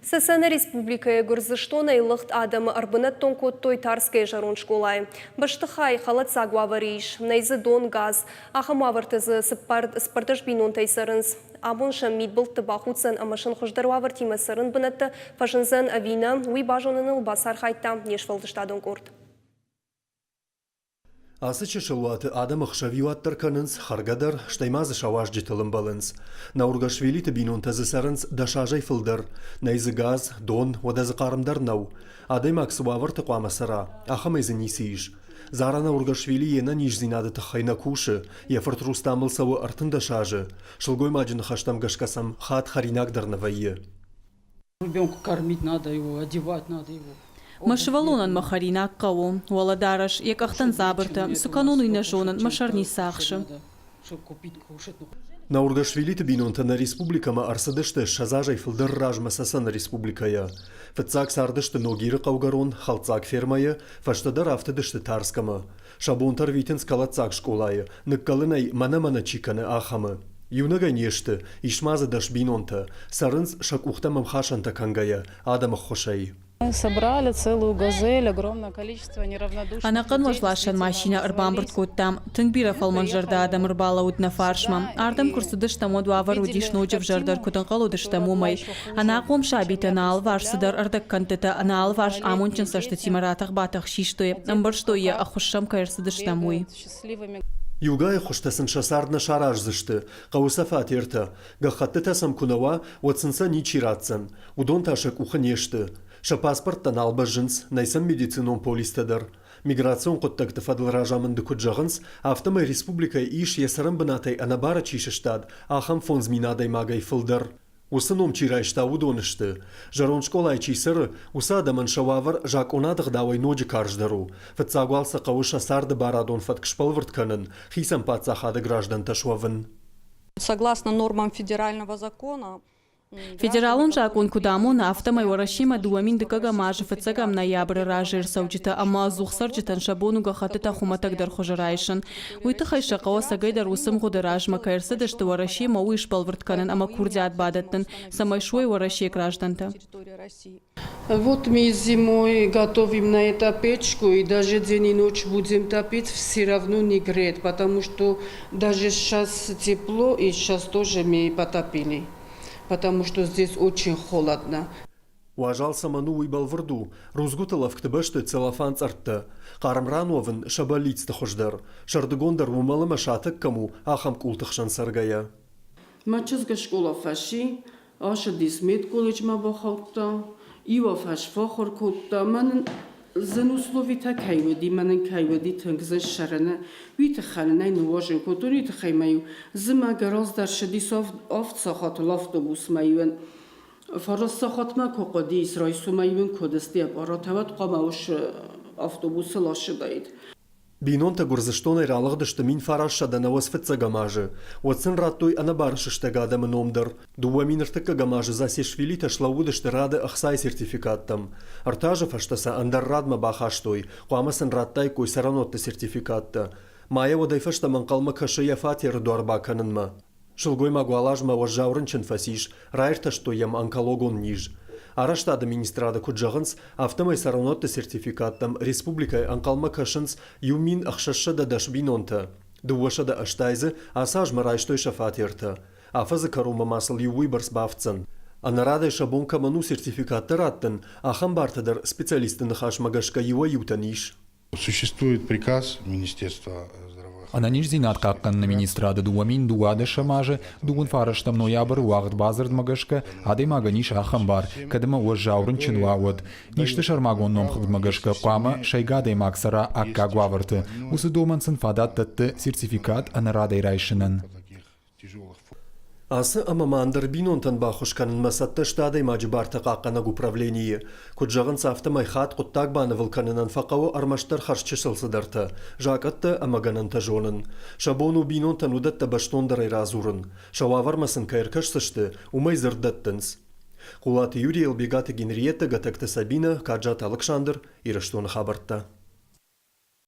Цӕцӕны республикӕйы Гуырдзыстонӕй лыгъд адӕмы ӕрбынӕттон кодтой Тарскӕйы зӕронд скъолайы. Бӕстыхай хӕлӕтдзаг уавӕры ис, нӕй дзы дон, газ. Ахӕм уавӕрты дзы цыппӕрдӕс бинонтӕй цӕрынц. Абон сӕм мидбылтты бахуддзӕн ӕмӕ сын хуыздӕр уавӕртимӕ цӕрын бынӕттӕ фӕзындзӕн ӕви нӕ, уый базоныныл бацархайдта не сфӕлдыстадон къорд. Ацы чысыл уаты адӕм ӕхсӕвиуат дӕр кӕнынц, хӕргӕ дӕр, стӕй ма дзы сӕ уазджытыл ӕмбӕлынц. Наургашвилиты бинонтӕ дзы цӕрынц 10 азӕй фылдӕр. Нӕй дзы газ, дон, уӕдӕ дзы хъарм дӕр нӕу. Адӕймаг цы уавӕрты хъуамӕ цӕра, ахӕмӕй дзы ницы ис. Зара Наургашвили йе нӕниздзинады тыххӕй нӕ кусы, йӕ фырт Рустамыл цӕуы 13 азы. Сылгоймаджы ныхӕстӕм гӕсгӕ сӕм хатт хӕринаг дӕр нӕ вӕййы. Ребенку кормить надо его, одевать надо его. Мӕ сывӕллонӕн мӕ хӕринаг хъӕуы, уӕлӕдарӕс, йӕ къӕхтӕн дзабыртӕ, цы кӕнон, уый нӕ зонын, мӕ сӕр ницы ахсы. Наургашвилиты бинонтӕ нӕ республикӕмӕ ӕрцыдысты 20 азӕй фылдӕр размӕ Цӕцӕны республикӕйӕ. Фыццаг цардысты Ногиры хъӕугӕрон, хӕлддзаг фермӕйы, фӕстӕдӕр афтыдысты Тарскӕмӕ. Сӕ бонтӕ рвитынц кӕлӕддзаг скъолайы, ныккӕлынӕй мӕнӕ-мӕнӕ чи кӕны, ахӕмы. Иунӕгӕй не сты, ис ма дзы 10 бинонтӕ, цӕрынц сӕ къухтӕм ӕмхасӕнтӕ кӕнгӕйӕ, адӕмы ххуысӕй. Собрали целую газель, огромное количество неравнодушных Ӕнӕхъӕн уӕзласӕн машинӕ ӕрбамбырд кодтам. Тынг бирӕ фӕлмӕнзӕрдӕ адӕм ӕрбалӕууыд нӕ фарсмӕ. Ардӕм куы рцыдыстӕм, уӕд уавӕр уыдис ноджы ӕвзӕрдӕр, куыд ӕнхъӕл уыдыстӕм, уымӕй. Ӕнахъом сабитӕ нӕ алыварс цыдӕр ӕрдӕгкӕндтытӕ, нӕ алыварс амондджын цӕстытимӕ ратӕх-батӕх систой, ӕмбӕрстой йӕ, ӕххуыс сӕм кӕй ӕрцыдыстӕм, уый. Иугай хуызтӕ сын сӕ цард нӕ сараздзысты, хъӕуы сӕ фатертӕ. Гӕххӕттытӕ сӕм куы нӕ уа, уӕд сын сӕ ничи ратдзӕн. Уыдон та сӕ къухы не сты. Сӕ паспорттӕ нал бӕззынц, нӕй сӕм медицинон полистӕ дӕр. Миграцион хъуыддӕгты фӕдыл разамынды куыд зӕгъынц, афтӕмӕй республикӕйы ис, йӕ цӕрӕнбынатӕй ӕнӕбары чи сыстад, ахӕм 5000 адӕймагӕй фылдӕр. Уыцы ном чи райста, уыдон сты. Зӕронд скъолайы чи цӕры, уыцы адӕмӕн сӕ уавӕр закъонады ӕгъдауӕй ноджы карздӕр у. Фыццаг уал сӕ хъӕуы сӕ царды барадон фӕтк сбӕлвырд кӕнын, хицӕн паддзахады граждӕнтӕ суӕвын. Согласно нормам федерального закона, Федералон закъон куыд амоны, афтӕмӕй Уӕрӕсемӕ 2002 азы фыццӕгӕм ноябры разӕй ӕрцӕуджытӕ ӕмӕ ӕдзух цӕрджытӕн сӕ бон у гӕххӕттытӕ хуымӕтӕгдӕр хуызы райсын. Уый тыххӕй сӕ хъӕуы ӕцӕгӕйдӕр уыцы мгъуыды размӕ кӕй ӕрцыдысты Уӕрӕсемӕ, уый сбӕлвырд кӕнын ӕмӕ курдиат бадӕттын, цӕмӕй суой Уӕрӕсейы граждӕнтӕ. Вот мы зимой готовим на это печку, и даже день и ночь будем топить, все равно не греет, потому что даже сейчас тепло, и сейчас тоже мы потопили, потому что здесь очень холодно. Уазал цӕмӕн у, уый бӕлвырд у. Рудзгуытыл ӕвгты бӕсты целлофан цъӕрттӕ. Хъарм ран уӕвын сӕ бӕллицты хуыздӕр. Сӕрдыгон дӕр уымӕл ӕмӕ сатӕг кӕм у, ахӕм къулты хсӕн цӕргӕйӕ. Мӕ чызг скъола фӕци, ацыдис медколледжмӕ бахаудта, иу афӕдз фӕахуыр кодта. Мӕнӕн зын условитӕ кӕй уыди, мӕнӕн кӕй уыди тынг зын ссарыны, уый тыххӕй нын ӕй ныууазын кодтон, уый тыххӕй ма-иу зымӕг раздӕр ссыдис авд сахатыл автобусмӕ-иу Фараст сахатмӕ куы хъуыдис, райсомӕй-иу ын куыд сты аппаратӕ, уӕд хъуамӕ уыцы автобусыл ацыдаид. Бинонтӕ Гуырдзыстонӕй ралыгъдысты 1995 азы. Уӕд сын радтой ӕнӕбары сыстӕг адӕмы ном дӕр. 2003 азы Засешвилитӕ слӕууыдысты рады ӕхцайы сертификаттӕм. Ӕртӕ азы фӕстӕ сӕ ӕндӕр радмӕ бахастой, хъуамӕ сын радтаиккой цӕрӕнуӕтты сертификаттӕ. Майӕ уӕдӕй фӕстӕмӕ ӕнхъӕлмӕ кӕсы йӕ фатеры дуар бакӕнынмӕ. Сылгоймаг уал азмӕ уӕззау рынчын фӕцис, раиртӕстой йӕм онкологон низ. Арӕзтады министрады куыд зӕгъынц, афтӕмӕй цӕрӕнуӕтты сертификаттӕм республикӕйы ӕнхъӕлмӕ кӕсынц 1610 бинонтӕ. 280 дзы ацы азмӕ райстой сӕ фатертӕ. Афӕдзы кӕронмӕ ма сыл иу уыйбӕрц бафтдзӕн. Ӕнӕрадӕй сӕ бон кӕмӕн у сертификаттӕ раттын, ахӕм бартӕ дӕр специалистты ныхасмӕ гӕсгӕ иуӕй-иутӕн ис. Существует приказ Министерства здравоохранения. Ӕнӕниздзинад хъахъхъӕныны министрады 2012 азы дыууын фарӕстӕм ноябры уагъд бадзырдмӕ гӕсгӕ адӕймагӕн ис ахӕм бар, кӕд ӕмӕ уӕззау рынчын уа, уӕд. Низты сӕрмагонд номхыгъдмӕ гӕсгӕ хъуамӕ сӕйгӕ адӕймаг цӕра аккаг уавӕрты. Уыцы домӕн сын фадат дӕтты сертификат ӕнӕрадӕй райсынӕн. Ацы ӕмӕ ма ӕндӕр бинонтӕн баххуыс кӕнынмӕ цӕттӕ сты адӕймаджы бартӕ хъахъхъӕнӕг управленийы. Куыд зӕгъынц, афтӕмӕй хатт хъуыддаг банывыл кӕнынӕн фӕхъӕуы ӕрмӕстдӕр хӕрзчысыл цыдӕртӕ, закъӕттӕ ӕмӕ гӕнӕнтӕ зонын. Сӕ бон у бинонтӕн уыдӕттӕ бӕстондӕрӕй радзурын. Сӕ уавӕрмӕ сын кӕй ӕркӕсдзысты, уымӕй дзырд дӕттынц. Хъулаты Юрий, Ӕлбегаты Генриеттӕ, Гӕтӕгты Сабинӕ, Каджаты Алыксандр, Ирыстоны хабӕрттӕ.